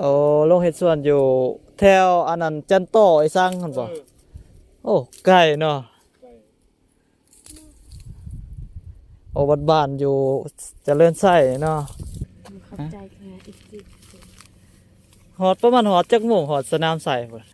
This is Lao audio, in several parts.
ໂອ້ ລົງເຮັດສວນຢູ່ແຖວອັນນັ້ນ ຈັນຕໍ່ ອີສັງຫັ້ນບໍ່? ເອີ ໂອ້ ໄກເນາະ. ໄກ. ໂອ້ ບັດບ້ານຢູ່ຈະເລີນໄຊເນາະ. ຂອບໃຈເທື່ອອີກ. ຮອດ ປະມານຮອດຈັກໂມງ ຮອດສະໜາມໄຊພຸ້ນ?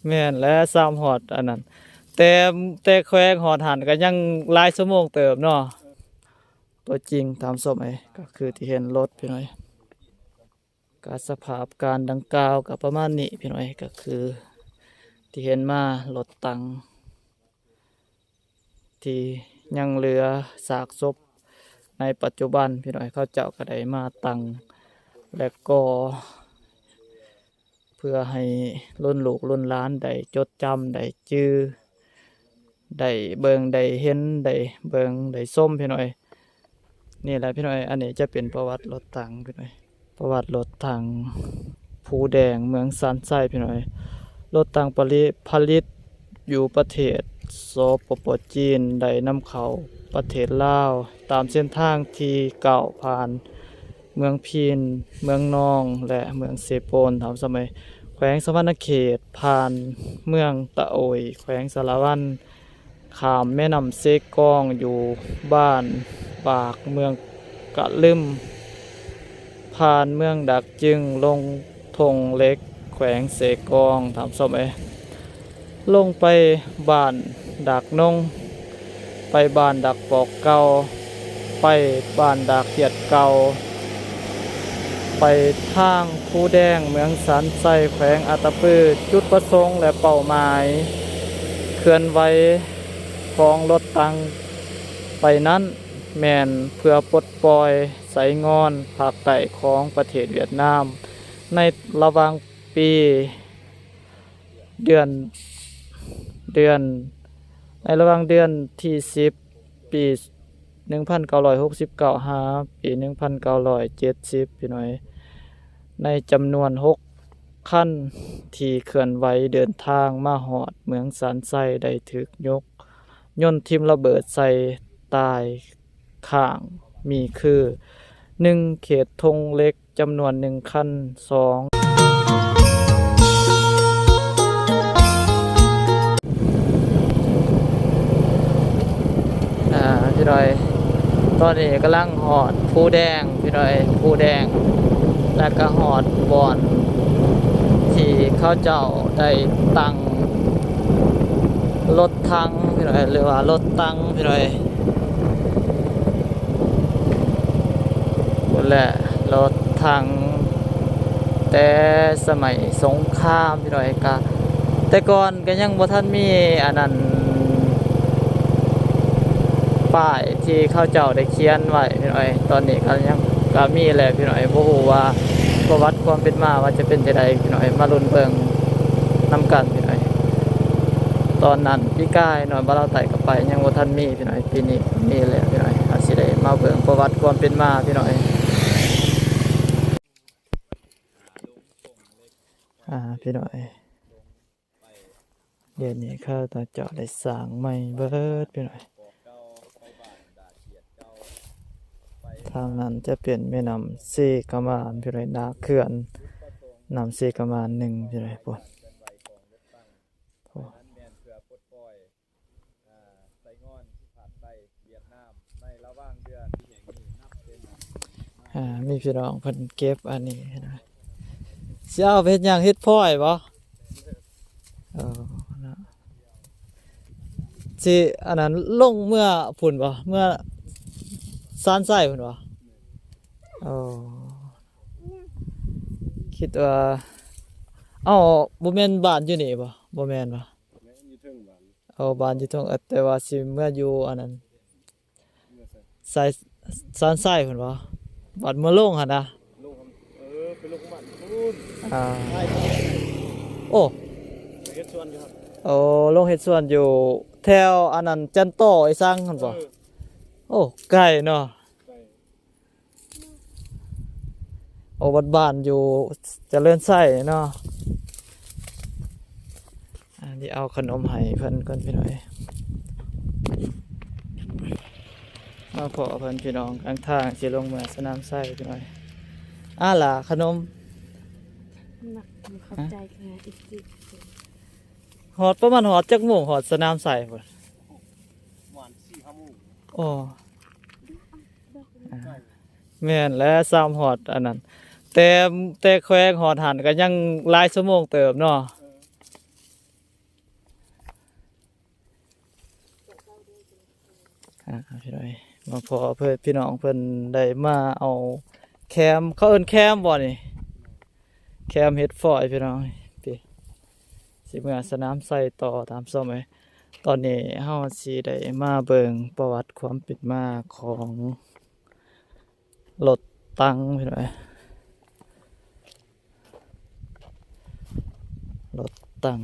ແມ່ນແຫຼະ ສ່ຳຮອດອັນນັ້ນ ແຕ່ ແຕ່ແຂວງຮອດຫັ້ນກໍຍັງຫຼາຍຊົ່ວໂມງເຕີບເນາະ. ຕົວຈິງຕາມສົມເອີຍ ກໍຄືທີ່ເຫັນລົດພີ່ນ້ອງເອີຍ. ກໍສະພາບການດັ່ງກ່າວກໍປະມານນີ້ພີ່ນ້ອງເອີຍ ກໍຄືທີ່ເຫັນມາ ລົດຕັງທີ່ຍັງເຫຼືອຊາກສົບໃນປັດຈຸບັນພີ່ນ້ອງເອີຍ ເຂົາເຈົ້າກໍໄດ້ມາຕັ້ງ ແລະກໍເພື່ອໃຫ້ລຸ້ນລູກລຸ້ນຫຼານໄດ້ຈົດຈຳ ໄດ້ຈື່ ໄດ້ເບິ່ງ ໄດ້ເຫັນ ໄດ້ເບິ່ງ ໄດ້ຊົມພີ່ນ້ອງເອີຍ. ນີ້ແຫຼະພີ່ນ້ອງເອີຍ ອັນນີ້ຈະເປັນປະຫວັດລົດຖັງພີ່ນ້ອງເອີຍ ປະຫວັດລົດຖັງພູແດງ ເມືອງຊານໄຊພີ່ນ້ອງເອີຍ. ລົດຖັງປະລິ ຜະລິດຢູ່ປະເທດ ສປປ ຈີນ ໄດ້ນຳເຂົ້າປະເທດລາວ ຕາມເສັ້ນທາງທີເກົ້າ ຜ່ານ ເມືອງພີນ, ເມືອງນອງ ແລະ ເມືອງເຊໂປນ ຕາມສະໄໝ ແຂວງສະຫວັນນະເຂດ, ຜ່ານເມືອງຕະໂອຍ ແຂວງສາລະວັນ, ຂ້າມແມ່ນ້ຳເຊກອງ ຢູ່ບ້ານປາກ ເມືອງກະລຶມ, ຜ່ານເມືອງດາກຈຶງ ລົງ ທົ່ງເຫຼັກ ແຂວງເຊກອງ ທ່ານຜູ້ຊົມເອີຍ. ລົງໄປບ້ານດາກນົງ, ໄປບ້ານດາກປອກເກົ່າ, ໄປບ້ານດາກຫຽດເກົ່າ, ໄປທາງພູແດງ ເມືອງຊານໄຊ ແຂວງອັດຕະປື. ຈຸດປະສົງ ແລະ ເປົ້າໝາຍເຄື່ອນໄຫວຂອງລົດຕັງໄປນັ້ນ ແມ່ນເພື່ອປົດປ່ອຍໄຊງອນພາກໃຕ້ຂອງປະເທດຫວຽດນາມ ໃນລະຫວ່າງປີ ເດືອນ ເດືອນ ໃນລະຫວ່າງເດືອນທີສິບ ປີໜຶ່ງພັນເກົ້າຮ້ອຍຫົກສິບເກົ້າ ຫາປີໜຶ່ງພັນເກົ້າຮ້ອຍເຈັດສິບ ພີ່ນ້ອງເອີຍ. ໃນຈຳນວນຫົກຄັນທີ່ເຄື່ອນໄຫວເດີນທາງມາຮອດເມືອງຊານໄຊ ໄດ້ຖືກຍົກ ຍົນຖິ້ມລະເບີດໃສ່ຕາຍຂ້າງ ມີຄື ໜຶ່ງ ເຂດທົ່ງເຫຼັກ ຈຳນວນໜຶ່ງຄັນ, ສອງ ອ່າ ພີ່ນ້ອງເອີຍ ຕອນນີ້ກຳລັງຮອດພູແດງ ພີ່ນ້ອງເອີຍ ພູແດງ ແລ້ວກໍຮອດບ່ອນທີ່ເຂົາເຈົ້າໄດ້ຕັ້ງລົດຖັງ ພີ່ນ້ອງເອີຍ ຫຼືວ່າລົດຕັງ ພີ່ນ້ອງເອີຍ. ພຸ້ນແຫຼະ ລົດຖັງແຕ່ສະໄໝສົງຄາມ ພີ່ນ້ອງເອີຍ. ກະ ແຕ່ກ່ອນກໍຍັງບໍ່ທັນມີອັນນັ້ນ ປ້າຍທີ່ເຂົາເຈົ້າໄດ້ຂຽນໄວ້ ພີ່ນ້ອງເອີຍ. ຕອນນີ້ກໍຍັງ ກໍມີແລ້ວ ພີ່ນ້ອງເອີຍ. ບໍ່ຮູ້ວ່າປະຫວັດຄວາມເປັນມາວ່າຈະເປັນຈັ່ງໃດ ພີ່ນ້ອງເອີຍ. ມາລຸ້ນເບິ່ງນຳກັນ ພີ່ນ້ອງເອີຍ. ຕອນນັ້ນປີກາຍເນາະ ບ້ານລາວໃຕ້ກໍໄປ ຍັງບໍ່ທັນມີ ພີ່ນ້ອງເອີຍ. ປີນີ້ມີແລ້ວ ພີ່ນ້ອງເອີຍ. ເຮົາຊິໄດ້ມາເບິ່ງປະຫວັດຄວາມເປັນມາ ພີ່ນ້ອງເອີຍ. ອ່າ ພີ່ນ້ອງເອີຍ ດຽວນີ້ເຂົາເຈົ້າໄດ້ສ້າງໃໝ່ເບິດ ພີ່ນ້ອງເອີຍ. ທາງນັ້ນຈະເປັນແມ່ນ້ຳເຊກະມານ ພີ່ນ້ອງເອີຍ ໜ້າເຂື່ອນນ້ຳເຊກະມານໜຶ່ງ ພີ່ນ້ອງເອີຍ ພຸ້ນ. ອ່າ ມີພີ່ນ້ອງເພິ່ນເກັບອັນນີ້ນະ ຊິເອົາໄປເຮັດຫຍັງ? ເຮັດພອຍບໍ່? ເອີ ເນາະ ຊິອັນນັ້ນລົງເມືອພຸ້ນບໍ່? ເມືອຊານໄຊພຸ້ນບໍ່? ໂອ້ ຄິດວ່າ ເອົ້າ ບໍ່ແມ່ນບ້ານຢູ່ນີ້ບໍ່? ບໍ່ແມ່ນບໍ່? ແມ່ນຢູ່ເທິງບ້ານ. ເອົາ ບ້ານຢູ່ເທິງ ເອີ ແຕ່ວ່າຊິເມືອຢູ່ອັນນັ້ນ ເມືອໃສ? ຊາຍ ຊານຊາຍພຸ້ນບໍ່? ບັດເມືອລົງຫັ້ນນະ ລົງ ເອີ ໄປລົງບ້ານພຸ້ນ. ອ່າ ໄປ ໂອ້ ໄປເຮັດສວນຢູ່ຫັ້ນ. ໂອ້ ລົງເຮັດສວນຢູ່ແຖວອັນນັ້ນ ຈັນຕໍ່ ອີສັງຫັ້ນບໍ່? ເອີ ໂອ້ ໄກເນາະ ໄກ. ໂອ້ ວັດບ້ານຢູ່ຈະເລີນໄຊເນາະ. ອັນນີ້ເອົາຂະໜົມໃຫ້ເພິ່ນກ່ອນ ພີ່ນ້ອງເອີຍ. ມາພໍ້ເພິ່ນ ພີ່ນ້ອງ ກາງທາງຊິລົງເມືອສະໜາມໄຊ ພີ່ນ້ອງເອີຍ. ອາຫຼ້າ ຂະໜົມ ຂອບໃຈຄ່ະ ອີກ ຮອດ ປະມານຮອດຈັກໂມງ ຮອດສະໜາມໄຊພຸ້ນ? ປະມານສີ່ຫ້າໂມງ. ອໍ ອ່າ ແມ່ນແຫຼະ ສ່ຳຮອດອັນນັ້ນ ແຕ່ ແຕ່ແຂວງຮອດຫັ້ນກໍຍັງຫຼາຍຊົ່ວໂມງເຕີບເນາະ. ເອີ ອ່າ ພີ່ນ້ອງ ມາພໍ້ເພິ່ນ ພີ່ນ້ອງເພິ່ນໄດ້ມາເອົາແຄມ ເຂົາເອີ້ນແຄມບໍ່ນີ້? ແຄມເຫັດຝອຍ ພີ່ນ້ອງ ຕິ ຊິເມືອສະໜາມໄຊຕໍ່ ທ່ານຜູ້ຊົມເອີຍ. ຕອນນີ້ເຮົາຊິໄດ້ມາເບິ່ງປະຫວັດຄວາມເປັນມາຂອງ ລົດຕັງ ພີ່ນ້ອງເອີຍ ລົດຕັງ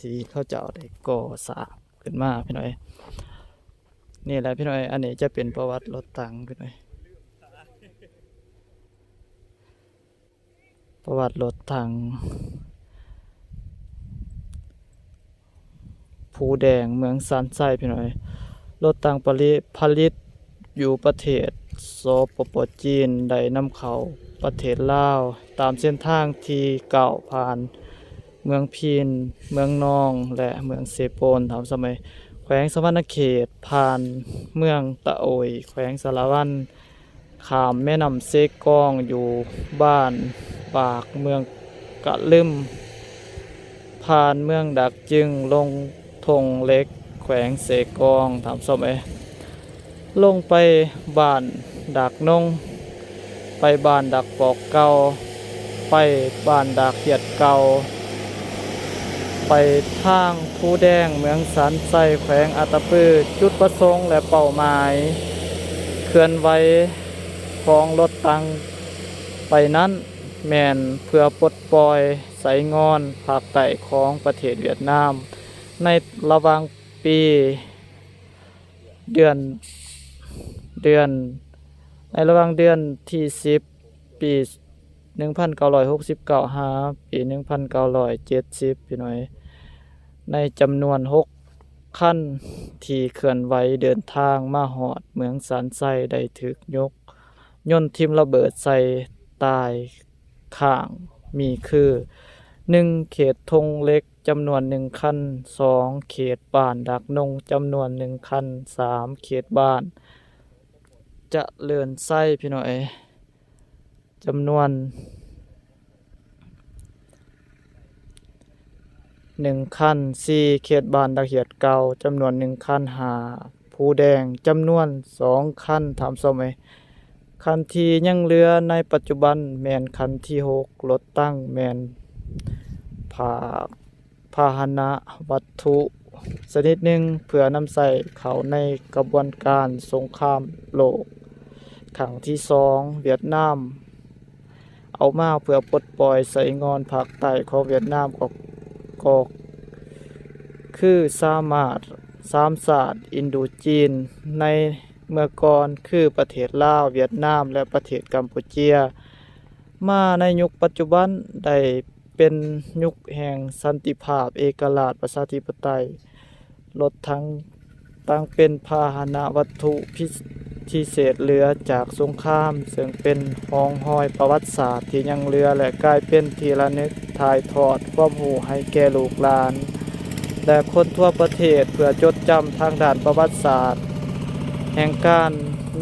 ທີ່ເຂົາເຈົ້າໄດ້ກໍ່ສ້າງຂຶ້ນມາ ພີ່ນ້ອງເອີຍ. ນີ້ແຫຼະ ພີ່ນ້ອງເອີຍ ອັນນີ້ຈະເປັນປະຫວັດລົດຕັງ ພີ່ນ້ອງເອີຍ. ປະຫວັດລົດຖັງພູແດງ ເມືອງຊານໄຊ ພີ່ນ້ອງເອີຍ. ລົດຖັງປະລິ ຜະລິດຢູ່ປະເທດ ສປປ ຈີນ ໄດ້ນຳເຂົ້າປະເທດລາວ ຕາມເສັ້ນທາງທີເກົ້າ ຜ່ານເມືອງພີນ, ເມືອງນອງ ແລະ ເມືອງເຊໂປນ ຕາມສະໄໝ ແຂວງສະຫວັນນະເຂດ, ຜ່ານເມືອງຕະໂອຍ ແຂວງສາລະວັນ. ຂ້າມແມ່ນ້ຳເຊກອງຢູ່ບ້ານປາກເມືອງກະລຶມ, ຜ່ານເມືອງດາກຈຶງ ລົງທົ່ງເຫຼັກ ແຂວງເຊກອງ ທ່ານຜູ້ຊົມເອີຍ, ລົງໄປບ້ານດາກນົງ, ໄປບ້ານດາກປອກເກົ່າ, ໄປບ້ານດາກຫຽດເກົ່າ, ໄປທາງພູແດງ ເມືອງຊານໄຊ ແຂວງອັດຕະປື. ຈຸດປະສົງ ແລະ ເປົ້າໝາຍເຄື່ອນໄຫວຂອງລົດຕັງໄປນັ້ນ ແມ່ນເພື່ອປົດປ່ອຍໄສ້ງອນພາກໃຕ້ຂອງປະເທດຫວຽດນາມ ໃນລະຫວ່າງປີ ເດືອນ ເດືອນ ໃນລະຫວ່າງເດືອນທີສິບ ປີໜຶ່ງພັນເກົ້າຮ້ອຍຫົກສິບເກົ້າ ຫາປີໜຶ່ງພັນເກົ້າຮ້ອຍເຈັດສິບ ພີ່ນ້ອງເອີຍ. ໃນຈຳນວນຫົກຄັນທີ່ເຄື່ອນໄຫວເດີນທາງມາຮອດເມືອງຊານໄຊ ໄດ້ຖືກຍົກຍົນຖິ້ມລະເບີດໃສ່ຕາຍ ຂ້າງມີຄື ໜຶ່ງ ເຂດທົ່ງເຫຼັກ ຈຳນວນໜຶ່ງຄັນ, ສອງ ເຂດບ້ານດາກນົງ ຈຳນວນໜຶ່ງຄັນ, ສາມ ເຂດບ້ານຈະເລີນໄຊ ພີ່ນ້ອງເອີຍ ຈຳນວນໜຶ່ງຄັນ, ສີ່ ເຂດບ້ານດາກຫຽດເກົ່າ ຈຳນວນໜຶ່ງຄັນ, ຫ້າ ພູແດງ ຈຳນວນສອງຄັນ ທ່ານຜູ້ຊົມເອີຍ. ຄັນທີ່ຍັງເຫຼືອໃນປັດຈຸບັນແມ່ນຄັນທີຫົກ ລົດຕັງແມ່ນພາ ພາຫະນະວັດຖຸຊະນິດໜຶ່ງ ເພື່ອນຳໃຊ້ເຂົ້າໃນຂະບວນການສົງຄາມໂລກຄັ້ງທີສອງ ຫວຽດນາມ ເອົາມາເພື່ອປົດປ່ອຍໄສ້ງອນພາກໃຕ້ຂອງຫວຽດນາມ ກໍ ກໍຄືສາມາດ ສາມຊາດອິນໂດຈີນໃນເມື່ອກ່ອນ ຄືປະເທດລາວ, ຫວຽດນາມ ແລະ ປະເທດກຳປູເຈຍ. ມາໃນຍຸກປັດຈຸບັນ ໄດ້ເປັນຍຸກແຫ່ງສັນຕິພາບ, ເອກະລາດ, ປະຊາທິປະໄຕ. ລົດຖັງ ຕັ້ງເປັນພາຫະນະວັດຖຸພິ ພິເສດເຫຼືອຈາກສົງຄາມ, ເຊິ່ງເປັນຮ່ອງຮອຍປະຫວັດສາດທີ່ຍັງເຫຼືອ ແລະ ກາຍເປັນທີ່ລະນຶກຖ່າຍທອດຄວາມຮູ້ໃຫ້ແກ່ລູກຫຼານ ແລະ ຄົນທົ່ວປະເທດ ເພື່ອຈົດຈຳທາງດ້ານປະຫວັດສາດ ແຫ່ງການ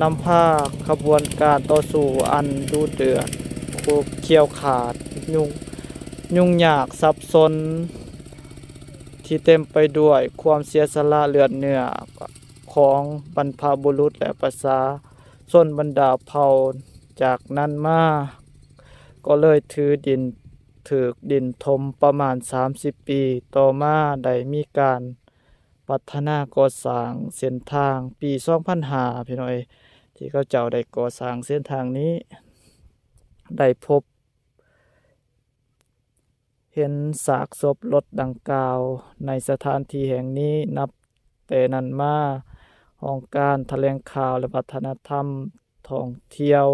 ນຳພາຂະບວນການຕໍ່ສູ້ອັນດຸເດືອດ, ຂຽວຂາດ, ຫຍຸ້ງ ຫຍຸ້ງຍາກ, ສັບສົນ ທີ່ເຕັມໄປດ້ວຍຄວາມເສຍສະຫຼະເລືອດເນື້ອຂອງບັນພະບຸລຸດ ແລະ ປະຊາຊົນບັນດາເຜົ່າ. ຈາກນັ້ນມາກໍເລີຍຖືດິນ ຖືກດິນຖົມປະມານສາມສິບປີ. ຕໍ່ມາໄດ້ມີການພັດທະນາກໍ່ສ້າງເສັ້ນທາງ. ປີສອງພັນຫ້າ ພີ່ນ້ອງເອີຍ ທີ່ເຂົາເຈົ້າໄດ້ກໍ່ສ້າງເສັ້ນທາງນີ້ ໄດ້ພົບ ເຫັນຊາກສົບລົດດັ່ງກ່າວໃນສະຖານທີ່ແຫ່ງນີ້. ນັບແຕ່ນັ້ນມາ, ຫ້ອງການຖະແຫຼງຂ່າວ ແລະ ວັດທະນະທຳທ່ອງທ່ຽວ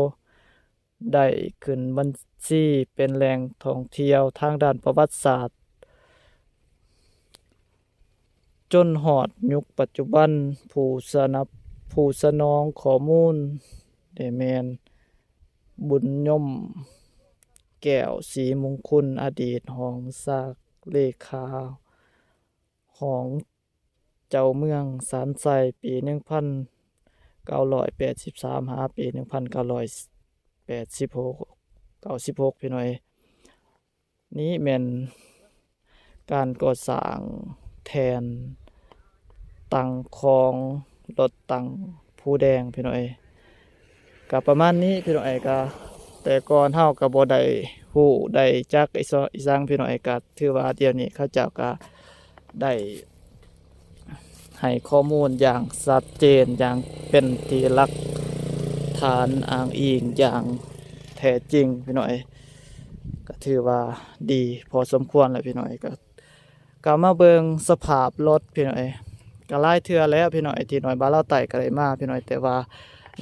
ໄດ້ຂຶ້ນບັນຊີເປັນແຫຼ່ງທ່ອງທ່ຽວທາງດ້ານປະຫວັດສາດ ຈົນຮອດຍຸກປັດຈຸບັນ. ຜູ້ສະໜັບ ຜູ້ສະໜອງຂໍ້ມູນ ໄດ້ແມ່ນ ບຸນຍົມ ແກ້ວ ສີມຸງຄຸນ ອະດີດຮອງສັກເລຂາ ຂອງເຈົ້າເມືອງສານໄຊ ປີໜຶ່ງພັນເກົ້າຮ້ອຍແປດສິບສາມ ຫາປີໜຶ່ງພັນເກົ້າຮ້ອຍແປດສິບຫົກ ເກົ້າສິບຫົກ ພີ່ນ້ອງເອີຍ. ນີ້ແມ່ນການກໍ່ສ້າງແທ່ນຕັ້ງຂອງລົດຕັງພູແດງ ພີ່ນ້ອງເອີຍ. ກະປະມານນີ້ພີ່ນ້ອງເອີຍ. ກະແຕ່ກ່ອນເຮົາກະບໍ່ໄດ້ຮູ້ໄດ້ຈັກອີ່ຊ- ອີ່ສັງພີ່ນ້ອງເອີຍ. ກະຖືວ່າດຽວນີ້ເຂົາເຈົ້າກະໄດ້ໃຫ້ຂໍ້ມູນຢ່າງຊັດເຈນ ຢ່າງເປັນທີ່ຫຼັກຖານອ້າງອີງຢ່າງແທ້ຈິງພີ່ນ້ອງເອີຍ. ກະຖືວ່າດີພໍສົມຄວນແລ້ວພີ່ນ້ອງເອີຍ. ກະ ກະມາເບິ່ງສະພາບລົດພີ່ນ້ອງເອີຍ. ກະຫຼາຍເທື່ອແລ້ວພີ່ນ້ອງເອີຍ ທີ່ນ້ອຍບ່າວລາວໃຕ້ກະໄດ້ມາພີ່ນ້ອງເອີຍ ແຕ່ວ່າ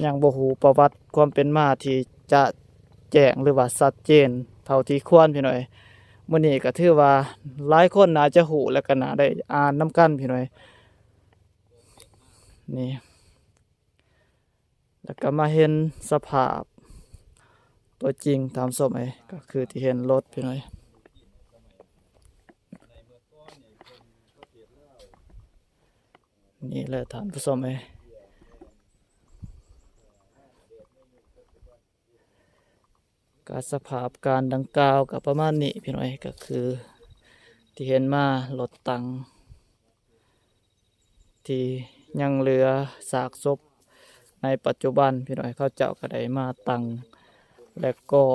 ຍັງບໍ່ຮູ້ປະຫວັດຄວາມເປັນມາທີ່ຈະແຈ້ງ ຫຼືວ່າຊັດເຈນເທົ່າທີ່ຄວນພີ່ນ້ອງເອີຍ. ມື້ນີ້ກະຖືວ່າຫຼາຍຄົນໜ້າຈະຮູ້ ແລະກະໜ້າໄດ້ອ່ານນຳກັນພີ່ນ້ອງເອີຍ. ນີ້ ແລ້ວກໍມາເຫັນສະພາບຕົວຈິງ ທ່ານຜູ້ຊົມເອີຍ ກໍຄືທີ່ເຫັນລົດພີ່ນ້ອງເອີຍ. ນີ້ແຫຼະທ່ານຜູ້ຊົມເອີຍ. ກໍສະພາບການດັ່ງກ່າວກໍປະມານນີ້ພີ່ນ້ອງເອີຍ. ກໍຄືທີ່ເຫັນມາ ລົດຕັງທີ່ຍັງເຫຼືອຊາກສົບໃນປັດຈຸບັນພີ່ນ້ອງເອີຍ ເຂົາເຈົ້າກໍໄດ້ມາຕັ້ງ ແລະກໍ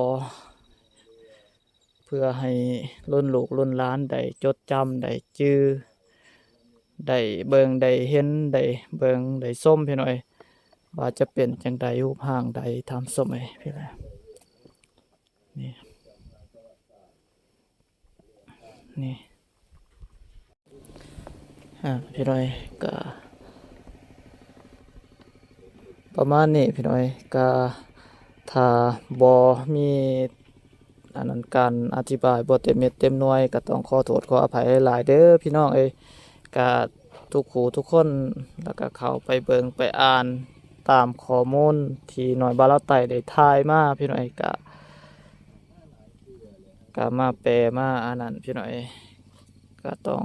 ເພື່ອໃຫ້ລຸ້ນລູກລຸ້ນຫຼານໄດ້ຈົດຈຳ ໄດ້ຈື່ ໄດ້ເບິ່ງ ໄດ້ເຫັນ ໄດ້ເບິ່ງ ໄດ້ຊົມພີ່ນ້ອງເອີຍ ວ່າຈະເປັນຈັ່ງໃດ ຮູບຮ່າງໃດ ທ່ານຜູ້ຊົມເອີຍ. ພີ່ນ້ອງ ນີ້ ນີ້ ອ່າ ພີ່ນ້ອງເອີຍ ກະປະມານນີ້ພີ່ນ້ອງເອີຍ. ກະຖ້າບໍ່ມີ ອັນນັ້ນ ການອະທິບາຍບໍ່ເຕັມເມັດເຕັມໜ່ວຍ ກໍຕ້ອງຂໍໂທດຂໍອະໄພຫຼາຍໆເດີພີ່ນ້ອງເອີຍ. ກະທຸກຜູ້ທຸກຄົນ ແລ້ວກະເຂົ້າໄປເບິ່ງໄປອ່ານຕາມຂໍ້ມູນທີ່ນ້ອຍບ່າວລາວໃຕ້ໄດ້ຖ່າຍມາພີ່ນ້ອງເອີຍ. ກະ ກະມາແປມາອັນນັ້ນພີ່ນ້ອງເອີຍ. ກະຕ້ອງ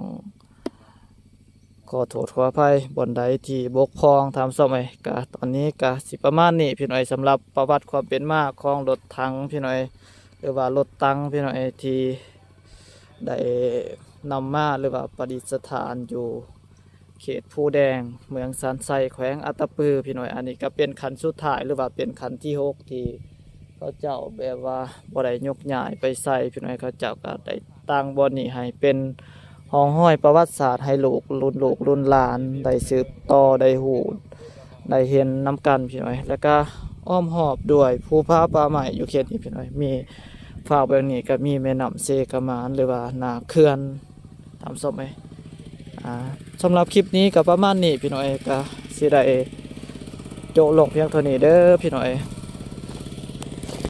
ຂໍໂທດຂໍອະໄພບ່ອນໃດທີ່ບົກຜ່ອງ ທ່ານຜູ້ຊົມເອີຍ. ກະຕອນນີ້ກະຊິປະມານນີ້ພີ່ນ້ອງເອີຍ ສຳລັບປະຫວັດຄວາມເປັນມາຂອງລົດຖັງພີ່ນ້ອງເອີຍ ຫຼືວ່າລົດຕັງພີ່ນ້ອງເອີຍ ທີ່ໄດ້ນຳມາ ຫຼືວ່າປະດິດສະຖານຢູ່ເຂດພູແດງ ເມືອງຊານໄຊ ແຂວງອັດຕະປືພີ່ນ້ອງເອີຍ. ອັນນີ້ກະເປັນຂັ້ນສຸດທ້າຍ ຫຼືວ່າເປັນຂັ້ນທີຫົກ ທີ່ເຂົາເຈົ້າແບບວ່າບໍ່ໄດ້ຍົກຍ້າຍໄປໃສພີ່ນ້ອງເອີຍ. ເຂົາເຈົ້າກະໄດ້ ຕັ້ງບ່ອນນີ້ໃຫ້ເປັນຮ່ອງຮອຍປະຫວັດສາດ ໃຫ້ລູກລຸ້ນລູກລຸ້ນຫຼານໄດ້ສືບຕໍ່ ໄດ້ຮູ້ ໄດ້ເຫັນນຳກັນພີ່ນ້ອງເອີຍ. ແລ້ວກະອ້ອມຮອບດ້ວຍພູຜາປ່າໄມ້ຢູ່ເຂດນີ້ພີ່ນ້ອງເອີຍ. ມີຟາກເບື້ອງນີ້ກະມີແມ່ນ້ຳເຊກະໝານ ຫຼືວ່າໜ້າເຂື່ອນ ທ່ານຜູ້ຊົມເອີຍ. ອ່າ ສຳລັບຄລິບນີ້ກະປະມານນີ້ພີ່ນ້ອງເອີຍ. ກະຊິໄດ້ໂຈະລົງພຽງເທົ່ານີ້ເດີພີ່ນ້ອງເອີຍ.